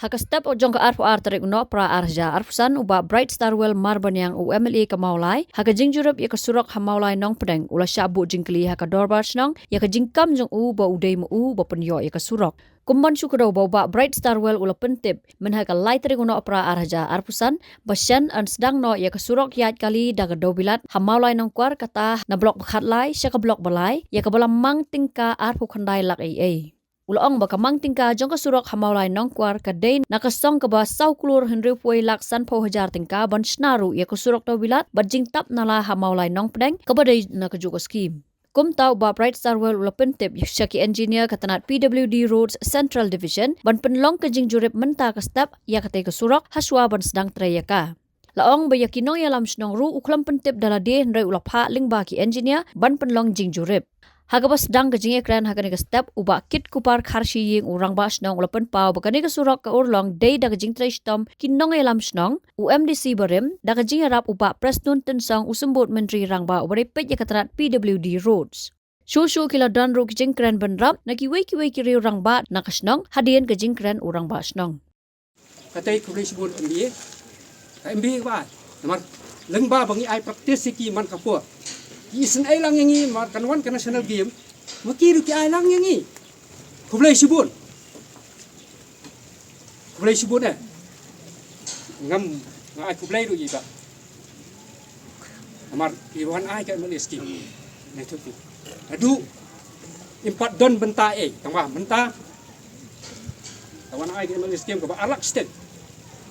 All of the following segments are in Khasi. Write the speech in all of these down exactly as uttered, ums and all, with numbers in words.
Ha ka step jong ka arphew ar tarik u Nohprah ar hajar arphew san, u Bah Bright Starwell Marbaniang, u M L A ka Mawlai, ha ka jingjurip ïa ka surok ha Mawlai Nongpdeng, u la shah buh jingkylli ha ka Dorbar Shnong ïa ka jingkam jong u ba u dei ma u ba pynïoh ïa ka surok. Kum ban shu kdew ba u Bah Bright Starwell u la pyntip mynha ka lai tarik u Nohprah ar hajar arphew san ba shen yn sdang noh ïa ka surok ïaid kali da ka Dewbilat ha Mawlai Nongkwar, kata na Block ba khatlai sha ka Block ba lai, ïa kaba la mang tyngka arphew khyndai lak ei ei. U la ong ba ka mang tyngka jong ka surok ha Mawlai Nongkwar ka dei na ka song kaba saw klur hynriewphew wei lak sanphew hajar tyngka ban shna ruh ïa ka surok Dewbilat bad jingtap nala ha Mawlai Nongpdeng kaba dei na kajuh ka skhim. Kumta u Bah Bright Starwell u la pyntip sha ki engineer ka tnat P W D Roads Central Division ban pynlong ka jingjurip mynta ka step ïa katei ka surok hashwa ban sdang trei ïa ka. La ong ba ïa ki nongïalam shnong ruh u khlem pyntip da lade, hynrei u la phah lyngba ki engineer ban pynlong jingjurip. Ha kaba sdang ka jingïakren ha kane ka step, u Bah Kitkupar Kharshiing, u Rangbah Shnong, u la pynpaw ba kane ka surok ka urlong dei da ka jingtrei shitom ki nongïalam shnong, u M D C barim, da ka jingïarap u Bah Prestone Tynsong, u Symbud Myntri Rangbah uba dei peit ïa ka tnat P W D Roads. Shuh shuh ki la don ruh ki jingkren bynrap na kiwei kiwei ki riew rangbah na ka shnong hadien ka jingkren u Rangbah Shnong. Katei khublei shibun M B A. Ka M B A ba ai. Namar lyngba ba ngi ai practice ïa ki man ka por. Ki isynei lang ïa ngi namar kan wan ka national game. Ma ki ruh ki ai lang ïa ngi. Khublei shibun. Khublei shibun eh. Ngam nga ai khublei ruh ïa i Bah. Namar i wan ai ka M L A scheme. Naduh im pat don bynta ei, tang ba mynta ka wan ai ka M L A scheme kaba ar lak state.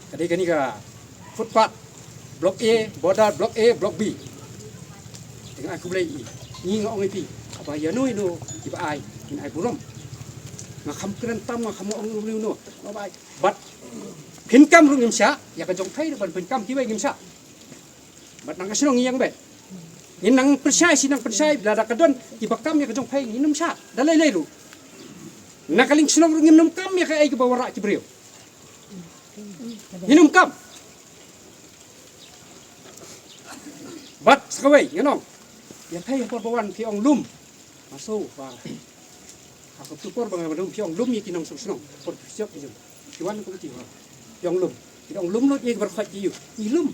Ka dei kane ka footpath, block A, border, block A, block B. Te nga ai khublei ïa i. Ngi nga ong ïa phi, haba ïano ïano kiba ai, ngin ai burom. Nga kham kren tam, nga kham ong ïano ïano. Nga ba ai. Bad phin kam ruh ngim shah, ïa ka jong phi ruh ban phin kam kiwei ngim shah. Bad nang ka shnong ngi ïeng bad ngin nang pynshai shi nang pynshai, lada ka don kiba kam ïa ka jong phi ngin ym shah da lei lei ruh. Na ka liang shnong ruh ngin ym kam ïa kaei kaba wanrah ki briew. Ngin ym kam. Bad sa kawei ngan ong ïa phi, ha por ba wan phi ong lum. Maso ba ha ka tu por ba nga lum phi ong lum ïa ki nongshong shnong. Por phi siok ki jong ki wan ka ti ha phi ong lum. Ki ong lum lut ïa ki bar khot ki ïu. Ngi lum.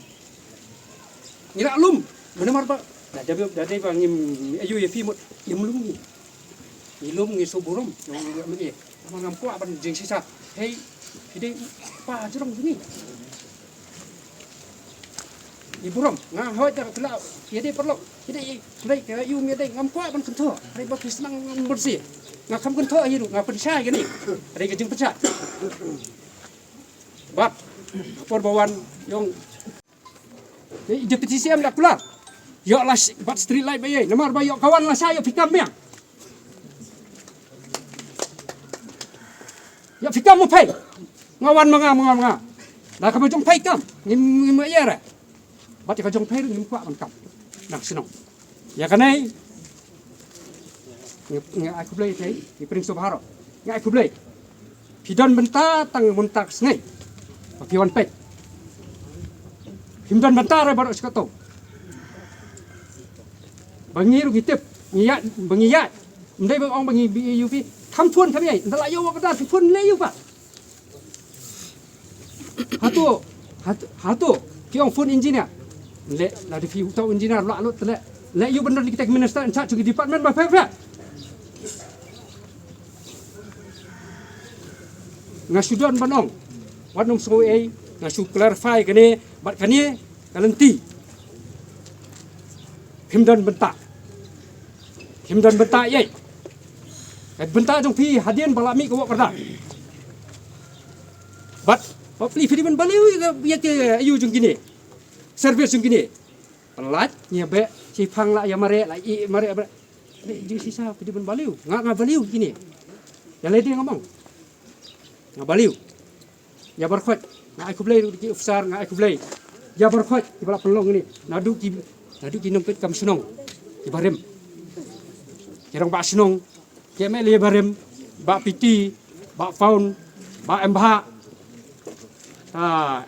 Ngi la lum. Namar ba da da da ba ngim ïa ïa phi mut ngim lum ngi. Ngi lum ngi shu burom. Ngi lum ngi. Namar ngam kwah ban jingshisha. Hei, ki dei pa jrong ngi. Ngi burom, nga hoi da pula, ïa dei paralok, ïa dei, ïa dei, ka ïu ïa dei, ngam kwah ban kynthoh, hynrei ba ki shnong ngam bersih. Nga kham kynthoh ïa ruh, nga pynshai kane, hynrei ka jingpynshai. Bad, por ba wan, ïong, eh, Deputy C M da kular. Ïoh la shi-, bad street light ba ïa, namar ba ïoh ka wan la shai ïoh phi kam miang. Ïa phi kam ma phi. Nga wan ma nga, ma nga, ma nga. Da kaba jong phi kam. Ngim, ngim ïa re. Bad ïa ka jong phi ruh ngim kwah ban kam. Nang shnong. Ïa kane. Ngi, ngi ai khublei te, ngi pyrshang sngewbha ruh. Ngi ai khublei. Phi don bynta tang mynta ka sngi. Ba phi wan peit. Phim don bynta re baroh shi kato. Ba ngi ruh ngi tip. Ngi ïa, ba ngi ïa. Ym dei ba ong ba ngi bi ïa phi. Kham phone kham ïa. Ynda la ïoh wa ka da phi phone leh ïa ba. Hato, hato, hato, ki ong phone engineer. Leh, lada phi uta u engineer, la lut leh. Leh ïa u ban don architect minister in charge ki department ba phe phe. Nga shu don ban ong. Wat nym sngew ei, nga shu clarify kane, bad kane, ka lynti. Phim don bynta. Phim don bynta ei. Ka bynta jong phi hadien ba la mih ka wok ka rda. Bad, ba phi phi dei ban baliu ïa ka, ïa ka, ïa u jong kine. Service jong kine. Pynlait, ngi beh, shi phang la ïa mareh, la ïa mareh, mareh. Dei, dei shisha, phi dei ban baliu. Nga, nga baliu kine. Ïa lei dei nga mong. Nga baliu. Ïa barkhot, nga ai khublei ruh ki officer, nga ai khublei. Ïa barkhot, kiba la pynlong kine. Naduh ki, naduh ki nongpeit kam shnong. Ki barim. Ki rangbah shnong. Ki M L A barim, Bah Piti, Bah Faun, Bah Embha, ah,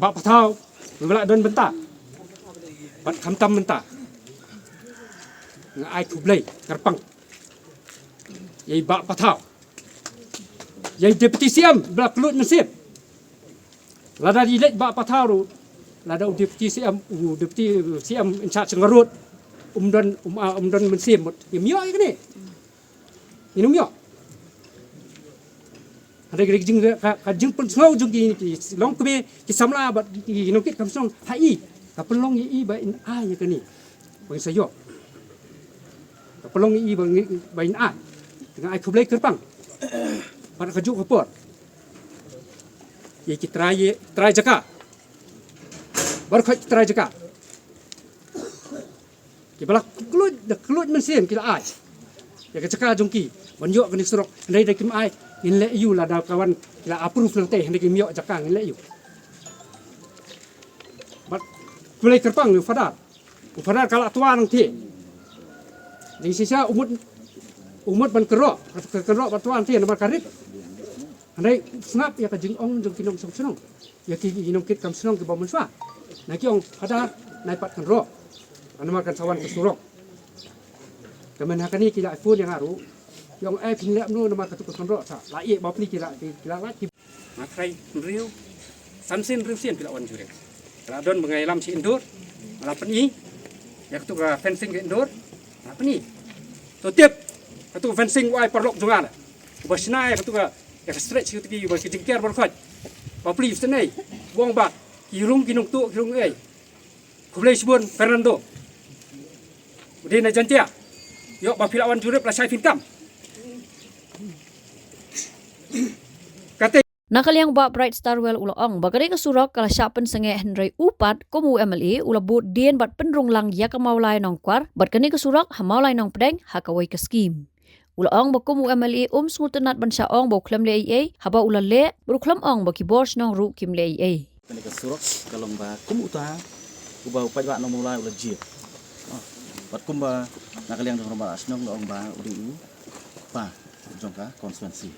Bah Pathaw, kiba la don bynta. Bad khamtam bynta. Nga ai khublei, kyrpang. Ïa i Bah Pathaw. Ïa i Deputy C M, ba la kylluid mynsiem. Lada i leit ba pathar u, lada u deputy C M, u deputy C M in charge nga rut, um don, um, ah, um don mynsiem mut. Ngim ïoh ïa kane. Ngim ïoh. Hynrei ka jing, ka, ka jingpynsngew jong ki, ki longkmie, ki samla bad ki nongkit kam shnong ha i. Ka pynlong ïa i ba in ai ïa kane. Ba ngin sa ïoh. Ka pynlong ïa i ba ngi, ba in ai. Te nga ai khublei kyrpang. Bad ka juk ka por. Ïa ki trai, trai jaka. Baroh khoit ki trai jaka. Kiba la kylluid, da kylluid mynsiem ki la ai. Ïa ka jaka jong ki. Ban ïoh kane ka surok. Hynrei da kim ai. Ngin leh ïa u lada ka wan ki la approve nangtei. Hynrei kim ïoh jaka ngin leh ïa u. Bad khublei kyrpang ïa u Fadar. U Fadar ka la twa nangtei. Jingshisha u mut, u mut ban kyrroh. Kyrroh ban twa nangtei namar ka rit. Hynrei sngap ïa ka jingong jong ki nongshong shnong. Ïa ki, ki nongkit kam shnong kiba mynshuwa. Na ki ong Fadar, nai pat kynroh. Namar kan sa wan ka surok. Ka mynta ha kane ki la phone ïa nga ruh. Ki ong eh phin leh kumno namar katu ka kynroh sa. La ïeh bapli ki la, ki la lait ki. Nga trai hynriew. San sien hynriew sien ki la wan jurip. Ki la don ba nga ïalam shi indur. Nga la pyni. Ïa katu ka fencing ka indur. Nga la pyni. To tip. Katu ka fencing u ai paralok jong nga la. Uba shna ïa katu ka, ïa ka stretch ïa katu ki, uba ki jingker baroh khoit. Bapli u sngewthuh. U ong ba ki rung ki nongtuh ki rung ei. Khublei shibun Fernando. U dei na Jaintia. Ïoh ba phi la wan jurip lashai phin kam. Kata. Na ka liang Bah Bright Starwell u la ong ba kane ka surok ka la shah pynsangeh hynrei u pat kum u M L A u la bud dien bad pynrung lang ïa ka Mawlai Nongkwar bad kane ka surok ha Mawlai Nongpdeng ha kawei ka skim. U la ong ba kum u M L A um sngewtynnat ban shah ong ba u khlem leh ei ei haba u la leh bad u khlem ong ba ki bor shnong ruh kim leh ei ei. Kane ka surok ka long ba kum uta uba u paidbah Nongmawlai u la jied. Oh, bad kumba na ka liang jong u rangbah shnong la ong ba u dei u pa jong ka constituency.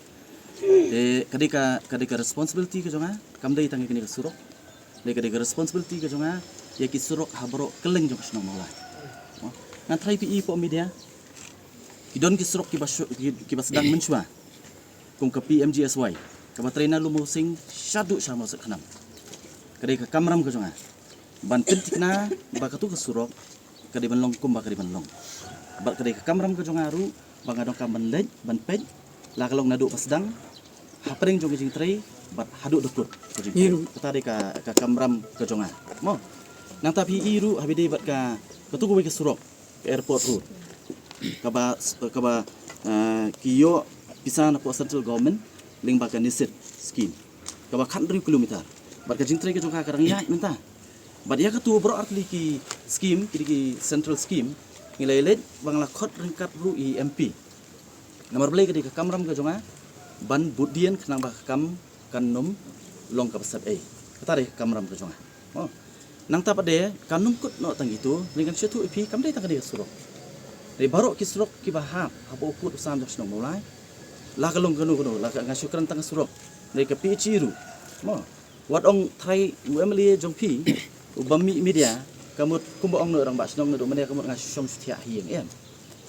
Te ka dei ka, ka dei ka responsibility ka jong nga, kam dei tang ïa kane ka surok. Dei ka, dei ka responsibility ka jong nga ïa ki surok ha baroh kylleng jong ka shnong Mawlai. Oh, ngan tharai phi i hapoh media. Ki don ki surok kiba shu-, ki, kiba sdang mynshuwa. Kum ka P M G S Y. Kaba trei na Lum Mawsing shaduh sha Mawsat Khnam. Ka dei ka kamram ka jong nga ban pynthikna ba katu ka surok ka dei ban long kumba ka dei ban long. Bad ka dei ka kamram ka jong nga ruh ba nga donkam ban leit ban peit la ka long naduh ba sdang hapdeng jong ka jingtrei bad haduh da kut ka jingtrei. Kata dei ka, ka kamram ka jong nga. Mo. Nangta phi i ruh haba dei bad ka, katu kawei ka surok. Ka Airport Road. Kaba, kaba, eh, ki ïoh pisa na pdeng Central Government lyngba ka NESID scheme. Kaba khathynriew kilometer. Bad ka jingtrei ka jong ka ka dang ïaid mynta. Bad ïa katu baroh artylli ki scheme, ki, ki central scheme, ngi la ïaleit ba nga la khot ryngkat ruh i M P. Namar balei ka dei ka kamram ka jong nga ban bud dien khnang ba ka kam kan nym long kaba sep ei. Kata dei ka kamram ka jong nga. Oh. Nangta pat de kan nym kut noh tang itu, ngan shu ïathuh ïa phi kam dei tang ka dei ka surok. Dei baroh ki surok kiba hap hapoh u pud u sam jong shnong Mawlai. La ka long kano kano, la ka, nga shu kren tang ka surok. Dei ka P H E ruh. Mo. Wat ong trai u M L A jong phi uba mih media, ka mut kumba ong na u rangbah shnong naduh mynne ka mut nga shu shong shu thiah hi ïa nga em.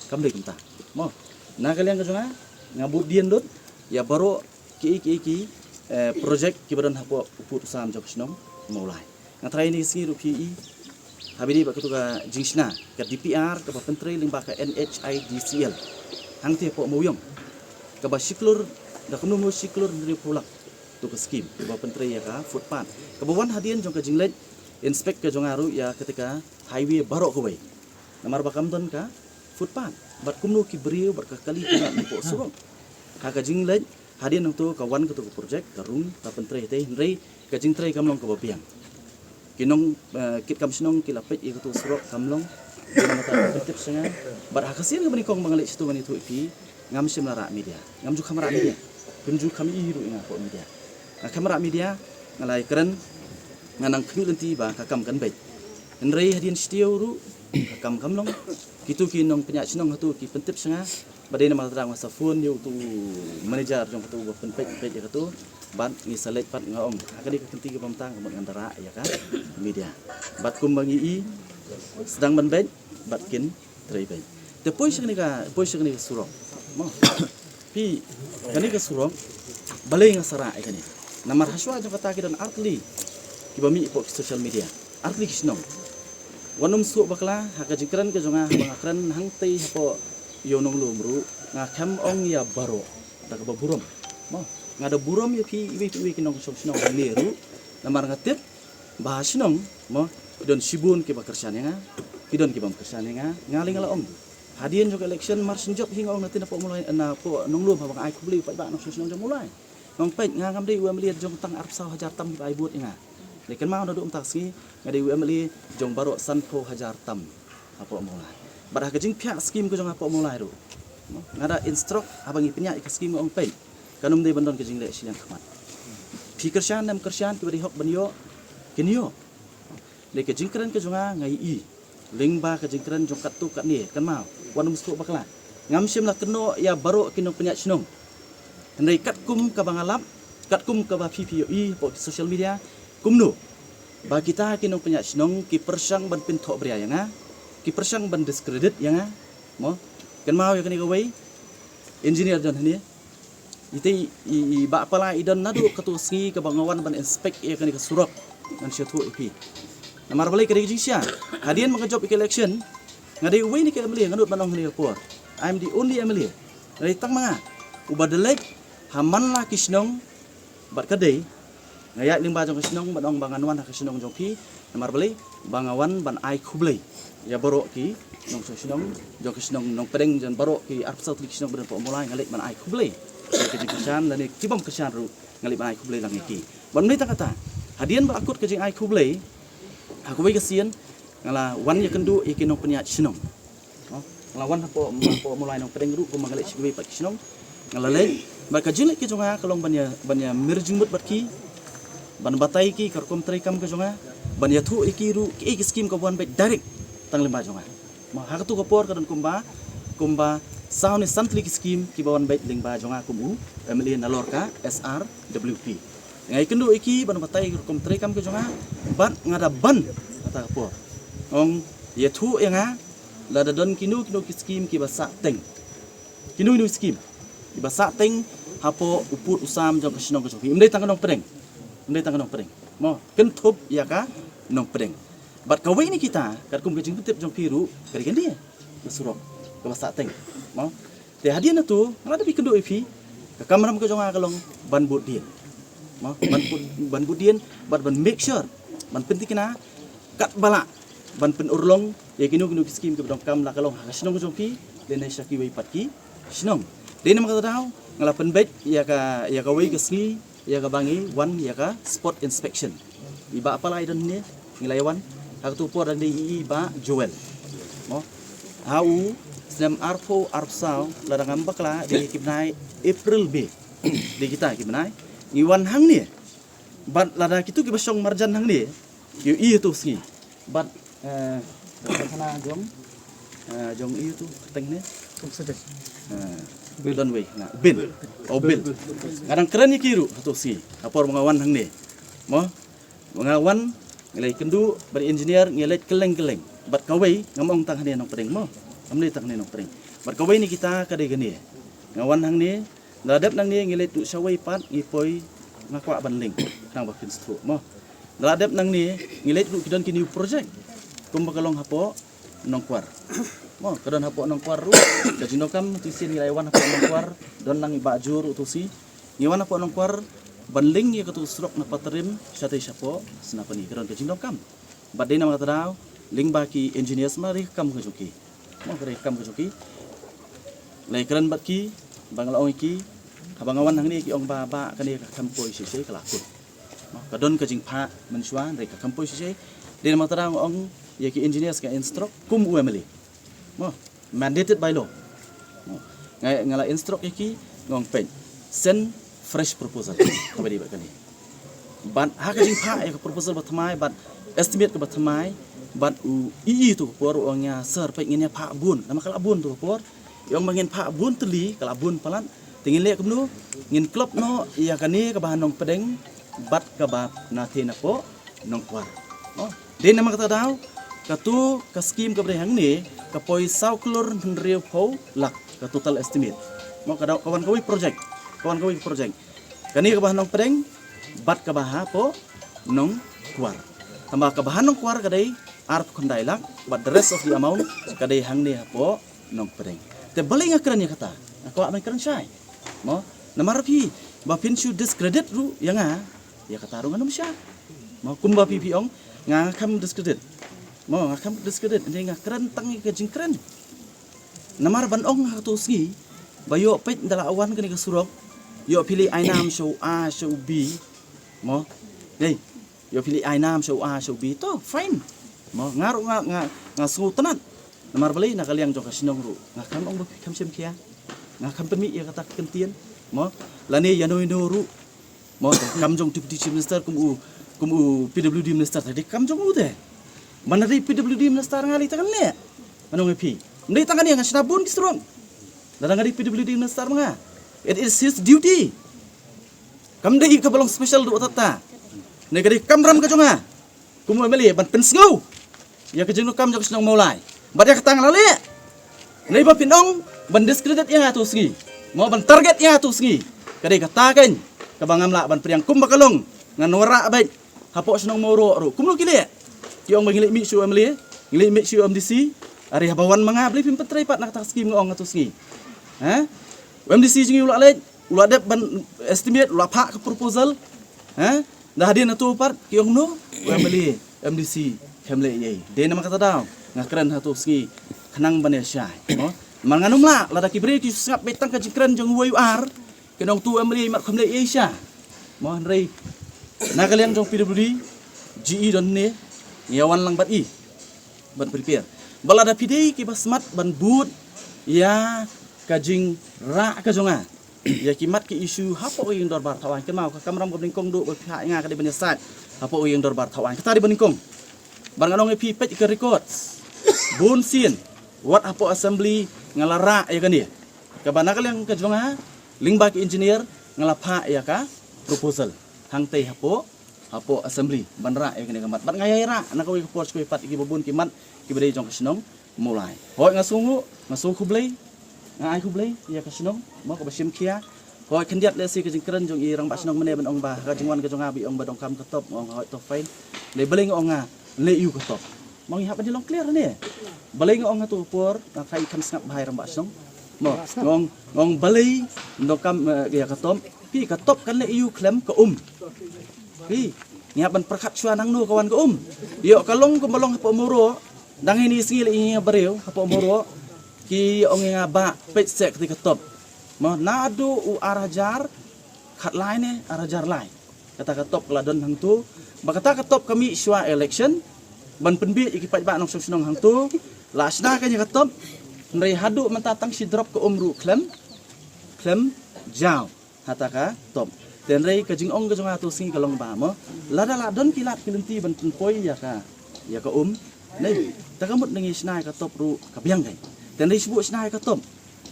Kam dei kumta. Mo. Na ka liang ka jong nga, nga bud dien lut ïa baroh ki, ki, ki, eh, project kiba don hapoh u pud u sam jong ka shnong Mawlai. Nga tharai ine i sngi ruh phi i haba dei bad katu ka jingshna ka D P R kaba pyntrei lyngba ka N H I D C L. Hangtei hapoh Mawiong. Kaba shi klur, da kumno mo shi klur hynriewphew lak. Tu ka scheme kaba pyntrei ïa ka footpath. Kaba wan hadien jong ka jingleit inspect ka jong nga ruh ïa kata ka highway baroh kawei. Namar ba kam don ka footpath. Bad kumno ki briew bad ka kali ka ngat hapoh surok. Ha ka jingleit hadien nangtu ka wan katu ka project ka rung ka pyntrei te hynrei ka jingtrei kam long kaba biang. Ki nong, eh, kit kam shnong ki la peit ïa katu surok kam long. Ki nong kata ka pyntip sha nga. Bad ha ka sien kaba nyngkong ba nga leit shatu ngan ïathuh ïa phi ngam shym la rah media. Ngam ju kham rah media. Phim ju kham ïohi ruh ïa nga hapoh media. Nga kham rah media, nga la ïakren, nga nang khmih lynti ba ka kam kan beit. Hynrei hadien shitiew ruh ka kam kam long. Kitu ki nongpynïaid shnong hatu ki pyntip sha nga. Ba dei namar kata nga sa phone ïa utu u manager jong katu ba pynpeit peit ïa katu. Bad ngi sa leit pat nga ong. Ha kane ka kynti kaba mynta nga mut ngan da rah ïa ka media. Bad kumba ngi i sdang ban beit bad kin trei beit. Te poi sha kane ka, poi sha kane ka surok. Mo. Phi, kane ka surok, balei nga sa rah ïa kane. Namar hashwa jong kata ki don artylli kiba mih hapoh ki social media, artylli ki shnong. Wat nym suk bakla, ha ka jingkren ka jong nga, haba nga kren hangtei hapoh ïew Nonglum ruh, nga khlem ong ïa baroh, da kaba burom. Mo, nga da burom ïa phi iwei pa iwei ki nongshong shnong hangne ruh. Namar nga tip ba ha shnong, mo, ki don shibun kiba kyrshan ïa nga, ki don ki bym kyrshan ïa nga. Nga lei nga la ong, hadien jong ka election mar shen jop hi nga ong na tei napoh Mawlai, napoh Nonglum, haba nga ai khublei u paidbah nongshong shnong jong Mawlai. Nga ong peit, nga ngam dei u M L A jong tang arphew saw hajar tam kiba ai vote ïa nga. Lei kynmaw, naduh mynta ka sngi nga dei u M L A jong baroh sanphew hajar tam hapoh Mawlai. Bad ha ka jingphiah skim ka jong nga hapoh Mawlai ruh, nga da instruct, haba ngi pynïaid ïa ka skim, nga ong peit, kan ym dei ban don ka jingleh shiliang khmat. Phi kyrshan ne ym kyrshan, kiba dei hok ban ïoh kin ïoh. Lei ka jingkren ka jong nga, nga ïohi lyngba ka jingkren jong katto katne, kynmaw, wat nym suk bakla. Ngam shym la kynnoh ïa baroh ki nongpynïaid shnong. Hynrei katkum kaba nga lap, katkum kaba phi phi ïohi hapoh ki social media, kumno ba kita ki nongpynïaid shnong ki pyrshang ban pynthohbria ïa nga, ki pyrshang ban discredit ïa nga. Mo, kynmaw ïa kane kawei, engineer don hangne. Ite i, i, i Bah Pala i don naduh kato sngi kaba nga wan ban inspect ïa kane ka surok, ngan shu ïathuh ïa phi. Namar balei ka dei ka jingshisha, hadien ba nga jop ïa ka election, nga dei uwei na ki M L A, nga nud ban ong hangne ka por, I'm the only M L A. Nga dei tang ma nga uba da leit ha man la ki shnong, bad ka dei nga ïaid lyngba jong ka shnong ban ong ba ngan wan ha ka shnong jong phi. Namar balei? Ba nga wan ban ai khublei ïa baroh ki nongshong shnong jong ka shnong Nongpdeng, jong baroh ki arphew saw tylli ki shnong ba don hapoh Mawlai, nga leit ban ai khublei ïa ki jingkyrshan lane ki bym kyrshan ruh, nga leit ban ai khublei lang ïa ki. Bad ym dei tang kata, hadien ba la kut ka jingai khublei, ha kawei ka sien nga la wan ïakynduh ïa ki nongpynïaid shnong. Nga la wan hapoh, hapoh Mawlai Nongpdeng ruh, kumba nga leit sha kiwei pat ki shnong, nga la leit. Bad ka jingleit ka jong nga ka long ban ïa, ban ïa mir jingmut bad ki, ban batai ki ka rukom treikam ka jong nga, ban ïathuh ïa ki ruh kiei ki skim ka wan beit direct tang lyngba jong nga. Mo, ha kato ka por ka don kumba, kumba saw ne san tylli ki skim kiba wan beit lyngba jong nga kum u M L A nalor ka S R W P. Nga ïakynduh ïa ki ban batai ïa ka rukom treikam ka jong nga, bad nga da ban ha kata ka por. Nga ong, ïathuh ïa nga lada don kino kino ki skim kiba sah teng. Kino kino ki skim kiba sah teng hapoh u pud u sam jong ka shnong ka jong phi. Ym dei tang ka Nongpdeng. Ym dei tang ka Nongpdeng. Mo, kynthup ïa ka Nongpdeng. Bad kawei na kita, katkum ka jingpyntip jong phi ruh, ka dei kane ka surok kaba sah teng. Mo, te hadien hato nga la dep ïakynduh ïa phi, ka kamram ka jong nga ka long ban bud dien. Mo, ban bud, ban bud dien, bad ban make sure, ban pyntikna katba lah ban pynurlong ïa kino kino ki skim kiba donkam, la ka long ha ka shnong jong phi lane sha kiwei pat ki shnong. Dei namar kata daw nga la pynbeit ïa ka, ïa kawei ka sngi ïa kaba ngi wan ïa ka spot inspection. I Bah Pala i don hangne, ngi la ïa wan. Ha kato ka por dang dei i, i Bah Joel. Mo, ha u snem arphew arphew saw, lada ngam bakla dei ki bnai April, May. Dei kita ki bnai ngi wan hangne. Bad lada kito kiba shong marjan hangne ki ïohi ïa kato ka sngi. Bad, eh, ka khana jong, eh, jong ïa uto u kyrteng ne? Kum Sudek. Eh, Bill. Don wei, na, Bill. Oh, Bill. Nga dang kren ïa ki ruh ha kato ka sngi, ha por ba nga wan hangne. Mo, ba nga wan, nga la ïakynduh bad i engineer, ngi leit kylleng kylleng. Bad kawei, ngam ong tang hangne Nongpdeng mo, ngam leit tang hangne Nongpdeng. Bad kawei na kita ka dei kane. Nga wan hangne, da la dep nangne ngi leit ruh shawei pat, ngi poi, nga kwah ban link, khnang ba kin sngewthuh mo. Da la dep nangne ngi leit ruh ki don ki new project, kumba ka long hapoh Nongkwar. Mo, ka don hapoh Nongkwar ruh. Ka jingdonkam, uto u sien ngi la ïa wan hapoh Nongkwar, don lang i Bah Jur uto u sien. Ngi wan hapoh Nongkwar ban link ïa kato ka surok na Patrim shatei shapoh Snapani, ka don ka jingdonkam. Bad dei namar kata daw, lyngba ki engineers, ma dei ka kam ka jong ki. Mo, ka dei ka kam ka jong ki. La ïakren bad ki, ba nga la ong ïa ki, haba nga wan hangne ki ong ba, ba kane ka kham poi shisha, ka la kut. Mo, ka don ka jingphah mynshuwa, hynrei ka kham poi shisha. Dei namar kata daw nga ong ïa ki engineers, ka instruct kum u M L A. Mo, mandated by law. Mo, nga, nga la instruct ïa ki, nga ong peit, send fresh proposal. Kaba dei bad kane. Bad ha ka jingphah ïa ka proposal ba thymmai, bad estimate kaba thymmai, bad u E E to ka por u ong ïa nga, sir, peit, ngin ïa phah bun. Namar ka la bun to ka por. I ong ba ngin phah bun tylli, ka la bun palat. Te ngin leh kumno? Ngin klop noh ïa kane kaba ha Nongpdeng bad kaba na te napoh Nongkwar. Oh, dei namar kata daw, kato ka skim kaba dei hangne ka poi saw klur hynriewphew lak ka total estimate. Mo, ka daw, ka wan kawei project, ka wan kawei project. Kane kaba ha Nongpdeng, bad kaba hapoh Nongkwar. Tangba kaba ha Nongkwar ka dei arphew khyndai lak, bad the rest of the amount ka dei hangne hapoh Nongpdeng. Te balei nga kren ïa kata? Nga kwah ban kren shai. Mo, namar phi, ba phin shu discredit ruh ïa nga, ïa kata ruh ngan ym shah. Mo, kumba phi phi ong, nga kham discredit. Mo, nga kham discredit, hynrei nga kren tang ïa ka jingkren. Namar ban ong ha kato sngi, ba ïoh peit da la wan kane ka surok, ïoh phi leh ai nam sha u A sha u B. Mo, dei, ïoh phi leh ai nam sha u A sha u B, to fine. Mo, nga ruh nga, nga, nga sngewtynnat. Namar balei, na ka liang jong ka shnong ruh nga kham ong ba phi kham shim khia, nga kham pynmih ïa kata ka kyntien. Mo, lane ïa no ïa no ruh. Mo, kam jong Deputy Chief Minister kum u, kum u P W D Minister te, kam jong u te. Ban dei P W D Minister nga lei tang ne, ano ngi phi, dei tang ne, nga shna bun ki surok. Lada nga dei P W D Minister ma nga, it is his duty. Kam dei kaba long special duh tata. Ne ka dei kamram ka jong nga kum u M L A ban pynsngew ïa ka jingdonkam jong ka shnong Mawlai. Bad ïa kata nga la leh. Hynrei ba phin ong ban discredit ïa nga to sngi, mo, ban target ïa nga to sngi, ka dei kata kan kaba ngam lah ban pdiang. Kumba ka long, ngan wanrah beit hapoh shnong Mawroh ruh kumno ki leh. Ki ong ba ngi leit mih sha u M L A, ngi leit mih sha u M D C. Are haba wan ma nga, balei phim pyntrei pat na kata ka skim, nga ong, ha to sngi? Ha? U M D C jong ngi u la leit, u la dep ban estimate, u la phah ka proposal. Ha? Da hadien hato pat ki ong no, u M L A, M D C, khlem leh ei ei. Dei namar kata daw nga kren hato sngi, khnang ban ïa shai, mo. Namar ngan ym lah lada ki briew ki sngap beit tang ka jingkren jong uwei u ar, kin ong to u M L A mat khlem leh ei ei sha. Mo, hynrei na ka liang jong P W D, G E don ne, ngi ïa wan lang bad i ban prepare. Ba lada phi dei kiba smat ban bud ïa ka jingrah ka jong nga ïa ki mat ki issue hapoh ka ïing dorbar thawaiñ, kynmaw ka kamram kaba nyngkong duh ba phi hap ïa nga ka dei ban ïasaid hapoh ka ïing dorbar thawaiñ, kata dei ba nyngkong. Bad ngan ong ïa phi, peit ka records, bun sien wat hapoh assembly nga la rah ïa kane. Kaba na ka liang ka jong nga, lyngba ki engineer, nga la phah ïa ka proposal hangtei hapoh, hapoh assembly ban rah ïa kane ka mat. Bad nga ïa rah na kawei ka por sha kawei pat ïa kiba bun ki mat kiba dei jong ka shnong Mawlai. Hooid, nga sngewnguh, nga sngew khublei, nga ai khublei ïa ka shnong, mo, kaba shim khia. Hooid, khyndiat lehse ka jingkren jong i rangbah shnong mynne ban ong ba ha ka jingwan ka jong nga ba i ong ba donkam ka top, nga ong hooid, to fine. Dei balei nga ong nga leh ïa u ka top? Mo, ngi hap ban ïalong clear ne. Balei nga ong ha to ka por, nga khlem sngap bha i rangbah shnong. Mo, nga ong, nga ong balei donkam, eh, ïa ka top? Phi, ka top kan leh ïa u khlem ka um. Phi, ngi hap ban pyrkhat shuwa nangno ka wan ka um. Ïoh ka long kumba long hapoh Mawroh, dang ine i sngi leh ïa ngi briew hapoh Mawroh ki ong ïa nga ba peit seh kata ka top. Mo, naduh u ar hajar khatlai ne ar hajar lai, kata ka top ka la don hangto. Ba kata ka top ka mih shuwa election ban pynbiej ïa ki paidbah nongshong shnong hangto. La shna ka ïa ka top, hynrei haduh mynta tang shi drop ka um ruh khlem, khlem jaw hata ka top. Te hynrei ka jingong ka jong nga to sngi ka long ba, mo, lada la don ki lad ki lynti ban pynpoi ïa ka, ïa ka um, ne, te ka mut ngi shna ïa ka top ruh ka biang kai. Te hynrei shu buh shna ïa ka top,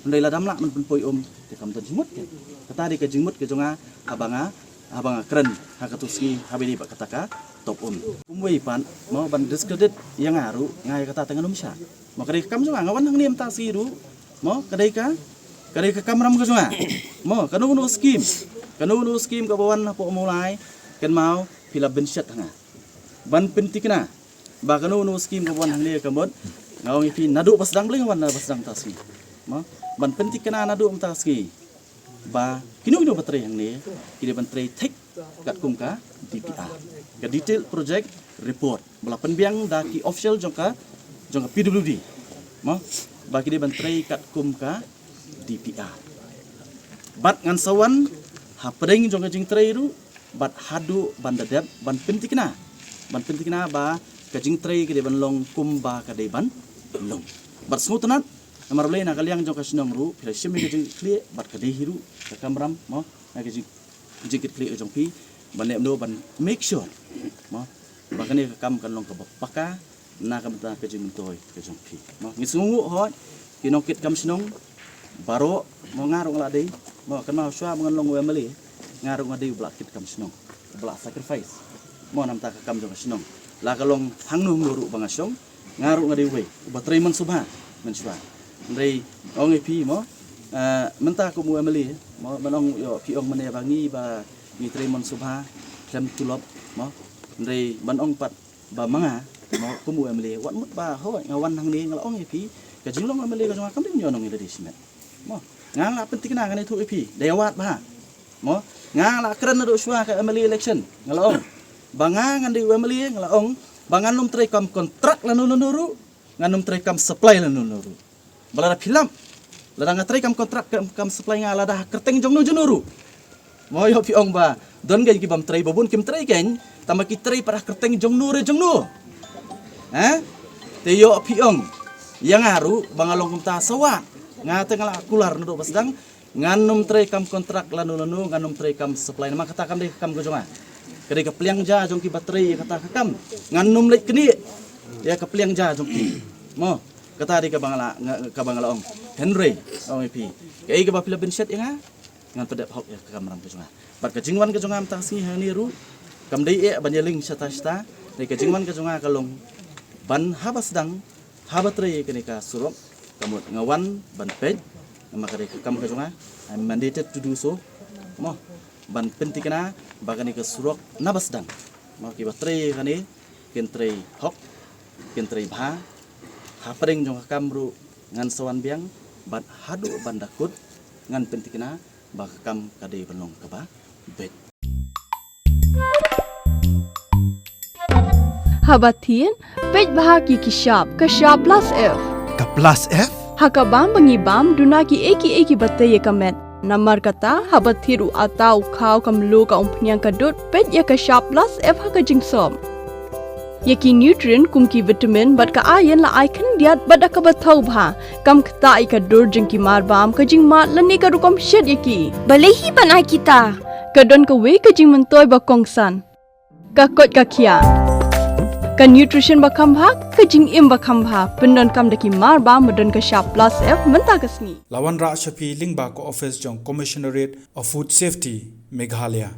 hynrei lada ym lah ban pynpoi um, te kam don jingmut kai. Kata dei ka jingmut ka jong nga haba nga, haba nga kren ha kato sngi haba ïadei bad kata ka top um. Kumwei pat, mo, ban discredit ïa nga ruh, nga ïa kata te ngan ym shah. Mo, ka dei ka kam jong nga, nga wan hangne mynta sngi ruh, mo, ka dei ka, ka dei ka kamram ka jong nga. Mo, kano kano skim, kano kano skim kaba wan hapoh Mawlai, kynmaw phi la bynshet ha nga ban pynthikna. Ba kano kano skim kaba wan hangne ka mut, nga ong ïa phi naduh ba sdang, balei nga wan naduh ba sdang mynta sngi? Mo, ban pynthikna naduh mynta sngi ba kino kino ba trei hangne ki dei ban trei thik katkum ka D P R, ka Detailed Project Report, ba la pynbiang da ki official jong ka, jong ka P W D, mo, ba ki dei ban trei katkum ka D P R. Bad ngan sa wan hapdeng jong ka jingtrei ruh, bad haduh ban da dep ban pynthikna, ban pynthikna ba ka jingtrei ka dei ban long kumba ka dei ban long. Bad sngewtynnat, namar balei, na ka liang jong ka shnong ruh phi la shim ïa ka jingkitkhlieh, bad ka dei hi ruh ka kamram, mo, na ka jing, jingkitkhlieh ka jong phi ban leh kumno ban make sure, mo, ba kane ka kam kan long kaba paka na ka bynta ka jingmyntoi ka jong phi. Mo, ngi sngewnguh hooid ki nongkit kam shnong baroh, mo, nga ruh nga la dei, mo, kynmaw shuwa ba ngan long u M L A, nga ruh nga dei uba la kit kam shnong, uba la sacrifice, mo, na bynta ka kam jong ka shnong. La ka long hangno hangno ruh ba nga shong, nga ruh nga dei uwei uba trei mon sngewbha mynshuwa. Hynrei ong ïa phi, mo, eh, mynta kum u M L A, mo, ban ong ïoh phi ong mynne ba ngi ba ngi trei mon sngewbha, Tem tulop mo. Hynrei ban ong pat ba ma nga mo kum u M L A wat mut ba ho nga wan hangne nga la ong ïa phi ka jinglong M L A ka jong nga kam dei ñion ong ïa lade shimet. Mo nga la pyntikna ngan ïathuh ïa phi dei wat ba mo nga la kren naduh shuwa ka M L A election nga la ong ba nga ngan dei u M L A nga la ong ba ngan nym trei kam kontrak lano lano ruh ngan nym trei kam supply lano lano ruh. Ba lada phi lap lada nga trei kam kontrak kam, kam supply nga lada ha kyrteng jong no jong no ruh. Mo ïoh phi ong ba don ngi ki bym trei ba bun kim trei kein tama ki trei pat ha kyrteng jong no re jong no. Ha? Te ïoh phi ong ïa nga ruh ba nga long kumta sawa nga te nga la kular naduh ba sdang ngan nym trei kam kontrak lano lano ngan nym trei kam supply namar kata kam dei ka kam ka jong nga. Ka dei ka pliang ja jong ki ba trei ïa kata ka kam ngan nym leit knieh ïa ka pliang ja jong ki. Mo kata dei ka ba nga la nga- ka ba nga la ong. Hynrei ong ïa phi kaei ka ba phi la bynshet ïa nga ngan pyndep hok ïa ka kamram ka jong nga. Bad ka jingwan ka jong nga mynta ka sngi hangne ruh kam dei eh ban ïaling shata shata. Dei ka jingwan ka jong nga ka long ban haba sdang haba trei ïa kane ka surok ka mut nga wan ban peit namar ka dei ka kam ka jong nga. I'm mandated to do so. Mo ban pyntikna ba kane ka surok naba sdang mo ki ba trei ïa kane kin trei hok kin trei bha. Hapdeng jong ka kam ruh ngan sa wan biang bad haduh ban da kut ngan pyntikna ba ka kam ka dei ban long kaba beit. Haba thied peit bha ki ki shap ka shap plus F. Ka plus F? Ha ka bam ba ngi bam duna ki ei ki ei ki ba tei ïa ka met. Namar kata haba thied u ata u khaw ka mluh ka umphniang ka dud peit ïa ka shap plus F ha ka jingsop. Ïa ki nutrient kum ki vitamin bad ka iron la ai khyndiat bad da kaba thaw bha. Kam ktah ïa ka dur jong ki mar bam ka jingmad lane ka rukom shet ïa ki. Balei hi ban ai kita? Ka don kawei ka jingmyntoi ba kongsan. Ka koit ka khiah. Ka nutrition ba kham bha ka jingim ba kham bha pyndonkam da ki mar bam ba don ka shap plus F mynta ka sngi. La wanrah sha phi lyngba ka office jong Commissionerate of Food Safety, Meghalaya.